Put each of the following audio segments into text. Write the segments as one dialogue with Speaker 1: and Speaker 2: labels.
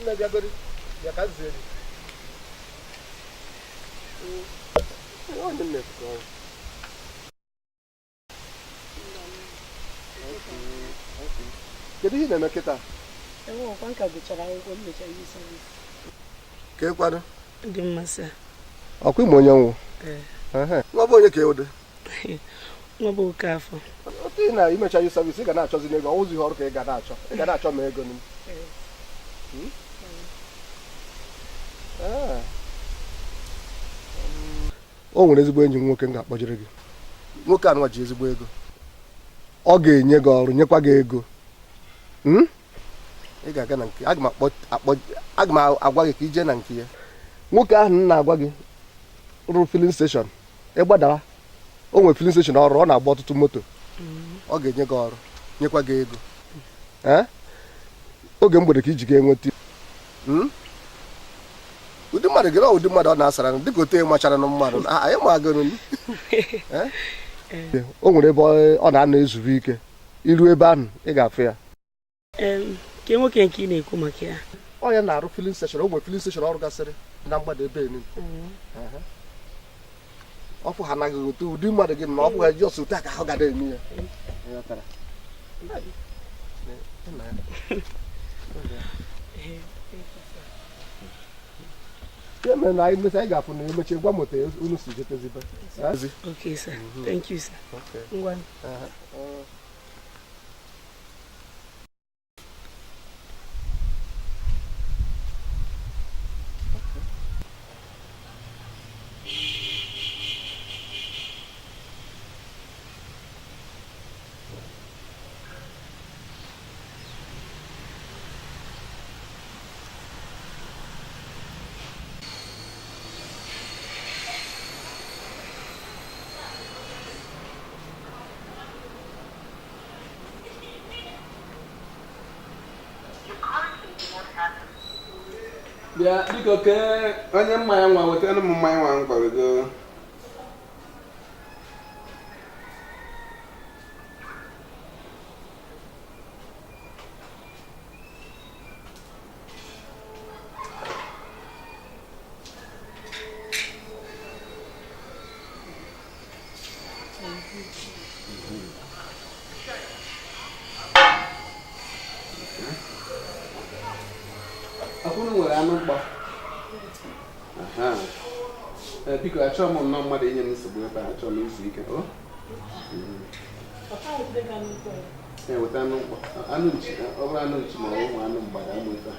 Speaker 1: Nne, bịagori, bịa ka nzie gị. Onye nne ka ọ. Kedu ihe ị na-eme kịta?
Speaker 2: Ewe ọkwa nka gụchara akwụkwọ m mechara youth service.
Speaker 1: Ka ị kwado?
Speaker 2: Dị mma sir.
Speaker 1: Ọkwa ịma onye nwụ? Nwa bụ onye ka ụdị?
Speaker 2: Nwa bụ Okafọ.
Speaker 1: Otu ị na-emecha youth service, ị ga na-achọzi n'ego, ọ wụzi ihe ọrụ ka ị ga na-achọ. Ị ga na-achọ ma ego. O nwere ezigbo enyi m nwoke m ga-akpọjere gị. Nwoke anụwa ji ezigbo ego. Ọ ga-enye gị ọrụ, nyekwa gị ego. Ị ga-aga na nke aga m agwa gị ka ije na nke ya. Nwoke ahụ m na-agwa gị rụrụ filling station, ị gbadara o nwere filling station ọrụ, ọ na-agba ọtụtụ moto. Ọ ga-enye gị ọrụ, nyekwa gị ego. Oge mgbede ka iji ga-enweta. Ụdị mmadụ gị, ụdị mmadụ ọ na-asara dịka otu machara na mmadụ anyị ma agụrụ. O nwere ebe ọ na-anọ ezuru ike. Iru ebe ahụ ị ga-afụ ya.
Speaker 2: Ke nwoke nke ị na-ekwu maka ya?
Speaker 1: Ọ ya na-arụ filling station. O nwere filling station ọrụ gasịrị na mgbada ebe enu. Ọfụ ha anaghị otu ụdị mmadụ gị na ọfụ ha ji ọsọ otu a ka ha ga eme ya. Ya mere na anyị mechaa, anyị ga-afụ na emechi gwa moto unu si jetezibe.
Speaker 2: Okay sir. Thank you sir. Ngwa.
Speaker 3: Bịa biko, kee onye mmanya nwa, wetara m mmanya nwa m gwara gị. Akwụrụ nwere anụ mkpọ. Biko, achọghị m nnọọ mmadụ inye m nsogbu ebe a, achọrọ m izu ike. Ee, weta anụ mkpọ, anụ nchi, ọ bụrụ anụ nchi ma ọ bụ ụmụ anụ mgbada, ụmụ ife.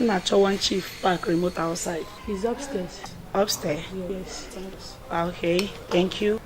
Speaker 2: M na-achọ one chief park remote outside.
Speaker 4: He's upstairs.
Speaker 2: Upstairs?
Speaker 4: Yes.
Speaker 2: Okay, thank you.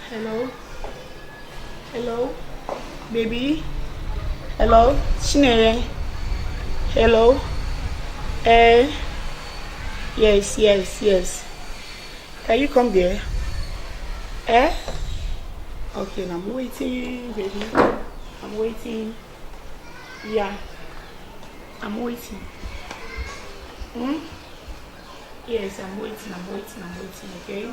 Speaker 2: Hello? Hello? Baby? Hello? Chinere? Hello? Eh? Yes, yes, yes. Can you come there? Eh? Okay, I'm waiting, baby. I'm waiting. Yeah. I'm waiting. Hmm? Yes, I'm waiting, I'm waiting, I'm waiting, okay?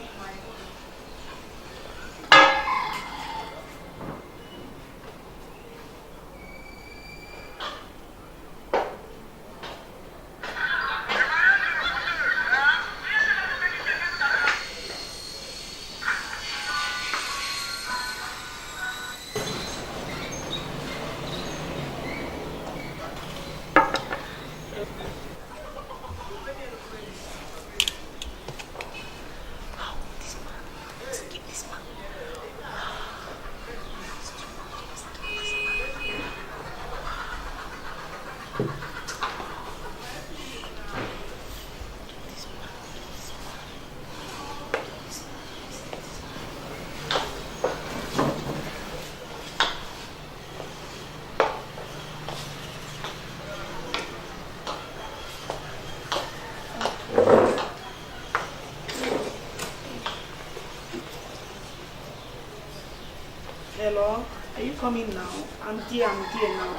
Speaker 2: Hello, are you coming now? I'm there now.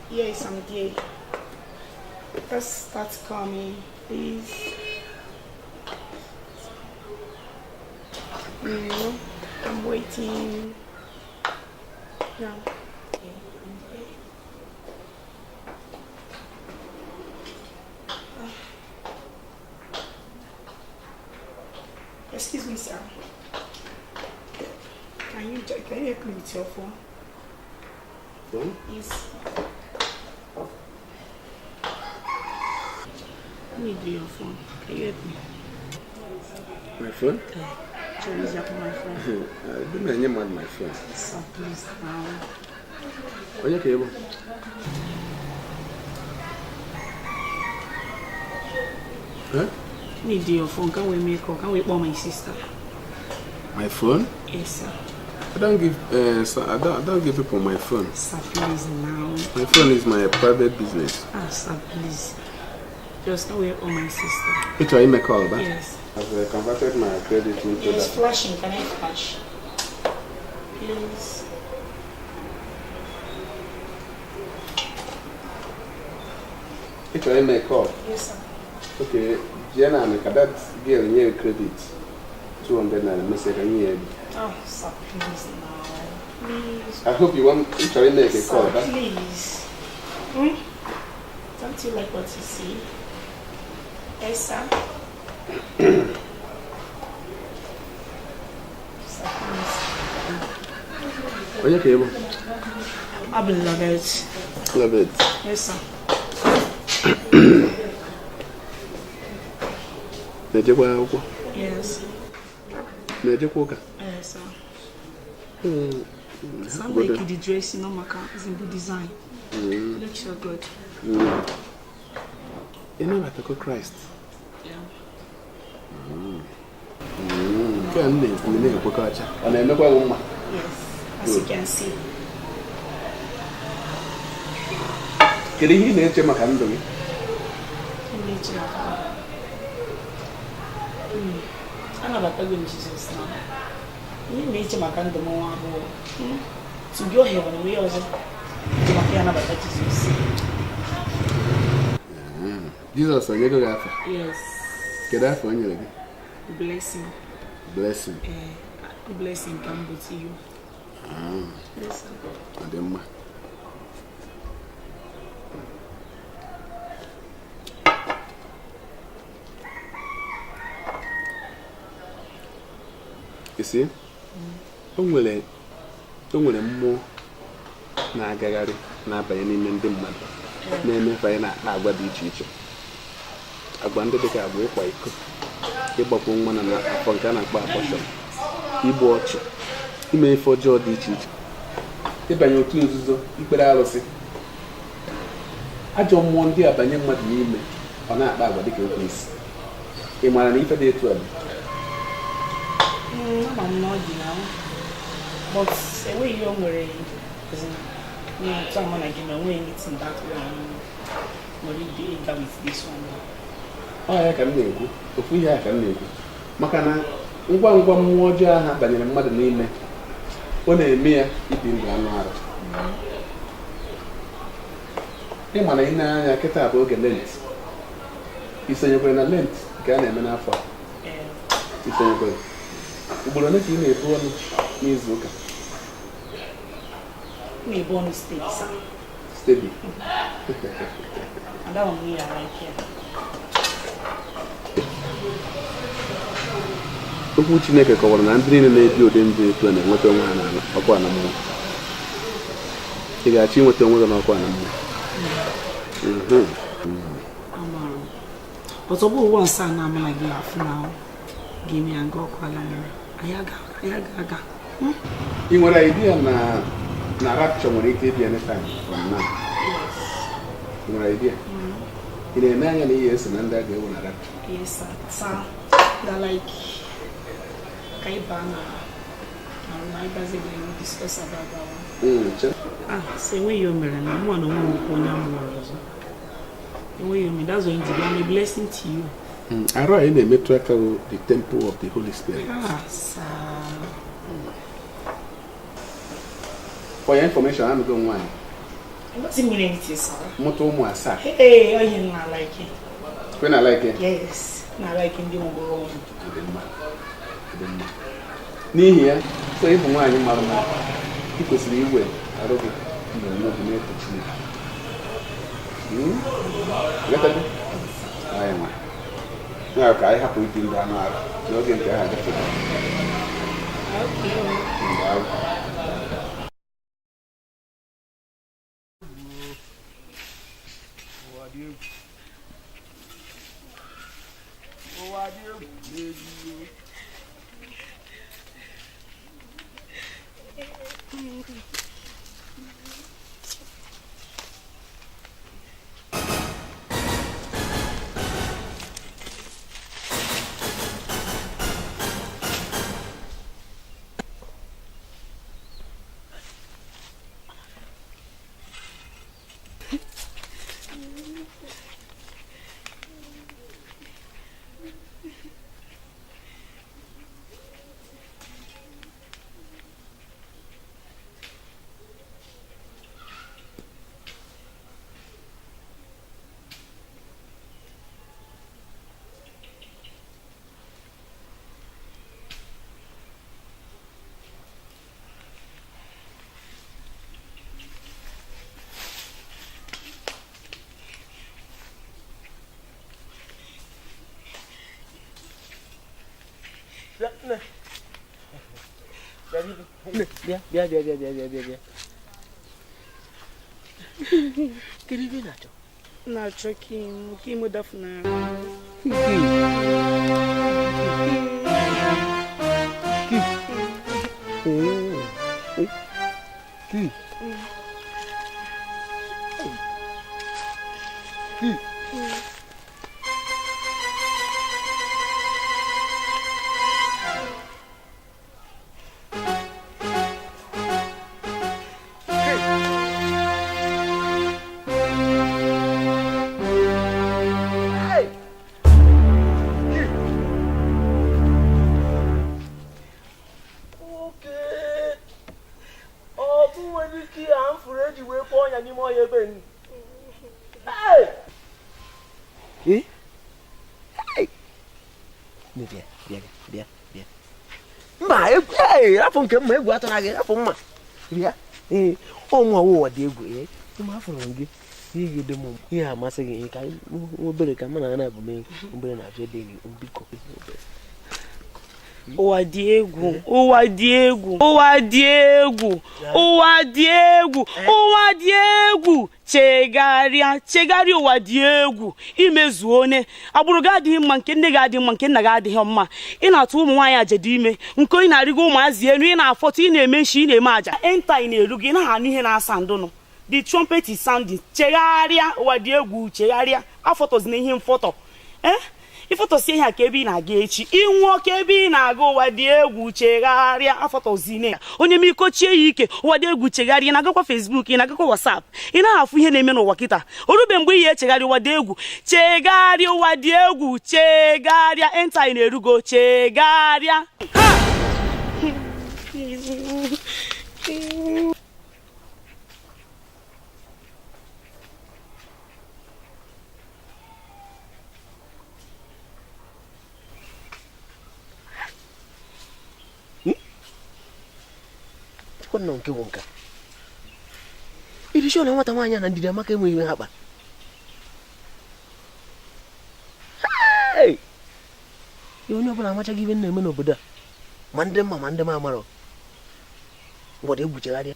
Speaker 2: Yes, I'm there. Let's start coming, please. I'm waiting. Yeah. Okay, I'm there. Excuse me, sir. Can you help me with your phone?
Speaker 3: Phone?
Speaker 2: Yes. Let me do your phone. Can you help me?
Speaker 3: My phone?
Speaker 2: Yeah. My phone.
Speaker 3: I didn't name my phone.
Speaker 2: Sir, please now.
Speaker 3: Onye ka ebo? Huh?
Speaker 2: Let me do your phone. Can we make call? Can we call my sister?
Speaker 3: My phone?
Speaker 2: Yes, sir.
Speaker 3: I don't give I don't give people my phone.
Speaker 2: Sir, please now.
Speaker 3: My phone is my private business.
Speaker 2: Ah, sir, please. Just wait on my sister.
Speaker 3: Which are you make call, ba?
Speaker 2: Yes.
Speaker 3: I've converted my credit into
Speaker 2: It's
Speaker 3: that.
Speaker 2: flashing. Can I flash? Please.
Speaker 3: Which are you make call?
Speaker 2: Yes, sir.
Speaker 3: Okay, Jenna, that girl new credit. 200 naira message and you.
Speaker 2: Oh, sir, please now. Please.
Speaker 3: I hope you want to try make a call,
Speaker 2: Sir, please. Hmm? Don't you like what you see? Yes, sir. Sir, please.
Speaker 3: Onye ka ebo?
Speaker 2: I love it.
Speaker 3: Love it.
Speaker 2: Yes, sir.
Speaker 3: Na-ejekwa akwụkwọ?
Speaker 2: Yes.
Speaker 3: Na-ejekwa ụka?
Speaker 2: Yes, sir. Sound like the dress, you know, maka Zimbu design. Looks so good.
Speaker 3: Ị nabatago Kraịst?
Speaker 2: Yeah.
Speaker 3: Nke a m na-ekwu na-ekwekọcha. Ọ na-emekwa gị mma?
Speaker 2: Yes, as you can see.
Speaker 3: Kedu ihe ị na-eche maka ndụ gị?
Speaker 2: Na-eche maka anabatago m Jizọs na ihe na-eche maka ndụ m nwa abụọ to go heaven wee ọzọ eche maka ya anabata Jizọs.
Speaker 3: Jizọs o nyego gị afa?
Speaker 2: Yes.
Speaker 3: Kedu afa o nyere gị?
Speaker 2: Blessing.
Speaker 3: Blessing.
Speaker 2: Blessing ka m bụ to you. Yes, sir.
Speaker 3: Ọ dị mma. You see, o nwere mmụọ na-agagharị na-abanye n'ime ndị mmadụ na-emefe anyị na-akpa agwa dị iche iche, agwa ndị dịka agwa ịkwa iko, ịgbakwu nwa na afọ nke a na-akpọ abortion, igbu ọchụ, ime ife ọjọọ dị iche iche, ịbanye otu nzuzo, ikpere arụsị. Ajọ mmụọ ndị a banye mmadụ n'ime, ọ na-akpa agwa dịka ekwensu. Ị maara na ife dị etu a dị?
Speaker 2: Ama m na ọ dị na but enweghị ihe o nwere otu ama na gị na enweghị anything that one nwere ịga with this one.
Speaker 3: Ọ ya ka m na-ekwu, ofu ihe a ka m na-ekwu, maka na ngwa ngwa mmụọ ọjọọ ahụ banyere mmadụ n'ime, ọ na-eme ya ibi ndụ anụ arụ. Ị ma na ị na-anya kịta bụ oge Lent. I sonyekwere na Lent nke a na-eme n'afọ a? I sonyekwere? Ugboro ole ka ị na-ebu ọnụ n'izu ụka?
Speaker 2: M na-ebu ọnụ steady, sir.
Speaker 3: Steady.
Speaker 2: And that one we are like here.
Speaker 3: Okwu Chineke kọwara na ndị niile na-ebi ụdị ndụ etu a na-enweta onwe ha n'ala ọkụ ala mmụọ. Ị ga-achọ inweta onwe gị n'ọkụ ala mmụọ?
Speaker 2: Amaara m. But ọ bụghị once a na-ama na gị afụ na ga-eme ya nga ọkụ ala mmụọ. Anyị aga.
Speaker 3: Ị nwere idea na rapture nwere ike ịbịa anytime from now?
Speaker 2: Yes.
Speaker 3: Ị nwere idea? Ị na-ene anya na ihe eso na ndị a ga-ewe na rapture?
Speaker 2: Yes, sir. Sir, that like ka anyị baa na na ịbazi we discuss about that one. Ah, so enweghị o mere na mụ na onwe m onye amụrụ ọzọ. Enweghị o mere, that's why I'm a blessing to you.
Speaker 3: Arụ anyị na-emetụ aka bụ the temple of the Holy Spirit.
Speaker 2: Ah, sir.
Speaker 3: For your information, anụgo m nwaanyị.
Speaker 2: It doesn't mean anything, sir.
Speaker 3: Mụta ụmụ asaa.
Speaker 2: Hey, onye na like it.
Speaker 3: Kwe na like it?
Speaker 2: Yes, na like ndị mụgoro ụmụ.
Speaker 3: Ọ dị mma. Ọ dị mma. N'ihi ya, so ịbụ nwaanyị mara mma, ị kwesịrị iwe arụ gị na onwe gị na-eto Chineke. Ghọtago? Anyị nwa. Ya ka anyị hapụ ibi ndụ anụ arụ n'oge nke ahụ agafego.
Speaker 2: Okay.
Speaker 4: Bịa bịa bịa bịa bịa bịa bịa. Kedu ife ị na-achọ?
Speaker 2: Na-achọ ka ime dafunara.
Speaker 4: Ki.
Speaker 1: Key. Key.
Speaker 4: Mba, afọ nke mma egwu atụrụ gị afọ mma bịa ee ọnwa ụwa dị egwu ee ụmụ afọrọ gị ihe dị m ihe amasị gị ka obere ka mụ na na abụme obere na-abịa ebe gị biko.
Speaker 2: Ụwa dị egwu, ụwa dị egwu, ụwa dị egwu, ụwa dị egwu, ụwa dị egwu. Chegharịa, chegharịa, ụwa dị egwu. Imezu onye agbụrụ gị adịghị mma, nke nne gị adịghị mma, nke nna gị adịghị mma. Ị na-atụ ụmụ nwaanyị aja dị ime, nke ị na-arịgo ụmụazị elu, ị na-afọtụ, ị na-eme nshi, ị na-eme aja. Enta ị na-eru gị, ị naghị anụ ihe na-asa ndụnụ. The trumpet is sounding. Chegharịa, ụwa dị egwu, chegharịa. Afọtọzina ihe mfọtọ. Ifọtọsi ihe a ka ebe ị na-aga echi, ịnwụọ ka ebe ị na-aga. Ụwa dị egwu, chegharịa. Afọtọzine ya onye m ikochie ya ike. Ụwa dị egwu, chegharịa. Ị na-agakwa Facebook, ị na-agakwa WhatsApp, ị naghị afụ ihe na-eme n'ụwa kịta. Orube mgbe ihe echegharị. Ụwa dị egwu, chegharịa. Ụwa dị egwu, chegharịa. Enta ị na-erugo, chegharịa. Ha!
Speaker 4: Nọ nke bụ nka iri na nwata nwaanyị na ndidi amaka enweghị ihe ha kpara. Onye ọbụla amachaghị ibe na-eme n'obodo a, ma ndị mma ma ndị m amarọ. Ụbọchị egwu chegharịa.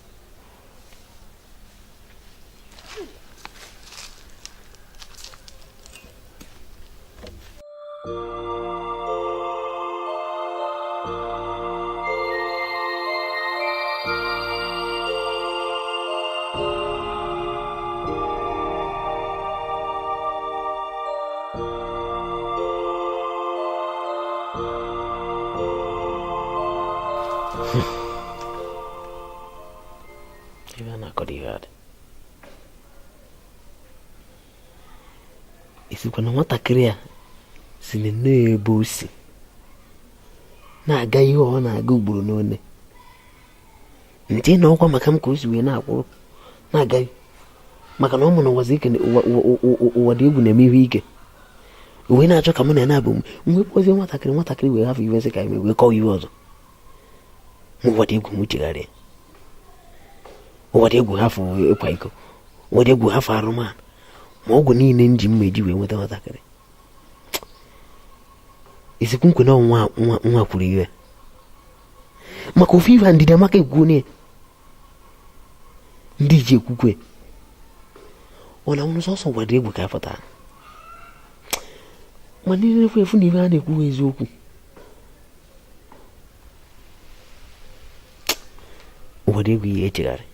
Speaker 4: Esikwa na nwatakịrị a si na ebe o si na-aga ihe ọ na-aga ugboro n'one ntị na ọkwa maka m ka o si wee na-akwụrụ na-aga, maka na ọ mụ na ụwa dị egwu na-eme ihe ike wee na-achọ ka mụ na ya na-abụ m wee kpọzie nwatakịrị nwatakịrị wee hafụ iwe sị ka eme wee kọọ iwe ọzọ. Ma ụwa dị egwu m chegharịa. Ụwa dị egwu hafụ ịkwa iko. Ụwa dị egwu hafụ arụmanụ ma ọgwụ niile m ji mma eji wee nweta nwatakịrị. Esikwu nkwe na nwa kwuru iwe maka ofe iwe ndidi amaka ekwu ne ndị ji ekwukwe ọ na nwụrụ sọsọ ụwa dị egwu ka afọta ma ndị na-ekwu efu na iwe a na-ekwu eziokwu. Ụwa dị egwu ihe echegharị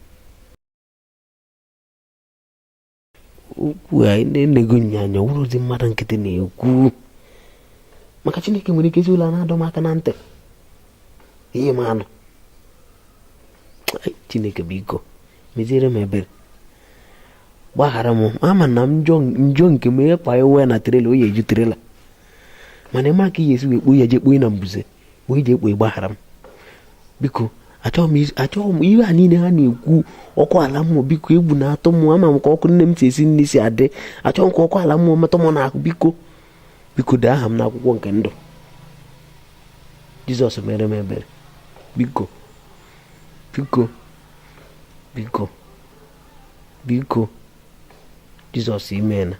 Speaker 4: okwu a na-enego nyanya ọwụrụzi mmadụ nkịtị na-ekwu maka Chineke nwere ike ezi ụlọ na-adọ m aka na ntị ihe m anụ. Chineke biko meziere m ebere, gbaghara m. Ama na njọ nke m ịkpa ewe na trela o ya eju trela, mana ịma ka ihe esi wee kpuo ya je kpuo na mbuze wee je ekpo. Gbaghara m biko, achọghị m ihe a niile ha na-ekwu ọkụ ala mmụọ. Biko egwu na-atụ m, ama m ka ọkụ nne m si esi nne si adị. Achọghị m ka ọkụ ala mmụọ metụ m n'ahụ. Biko biko dee aha m n'akwụkwọ nke ndụ. Jizọs mere m ebere, biko biko biko biko Jizọs imeela,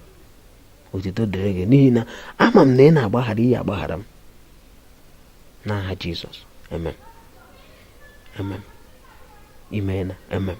Speaker 4: otito dịrị gị, n'ihi na ama m na ị na-agbaghara ihe agbaghara m n'aha Jizọs. Amen, amen, imeela, amen.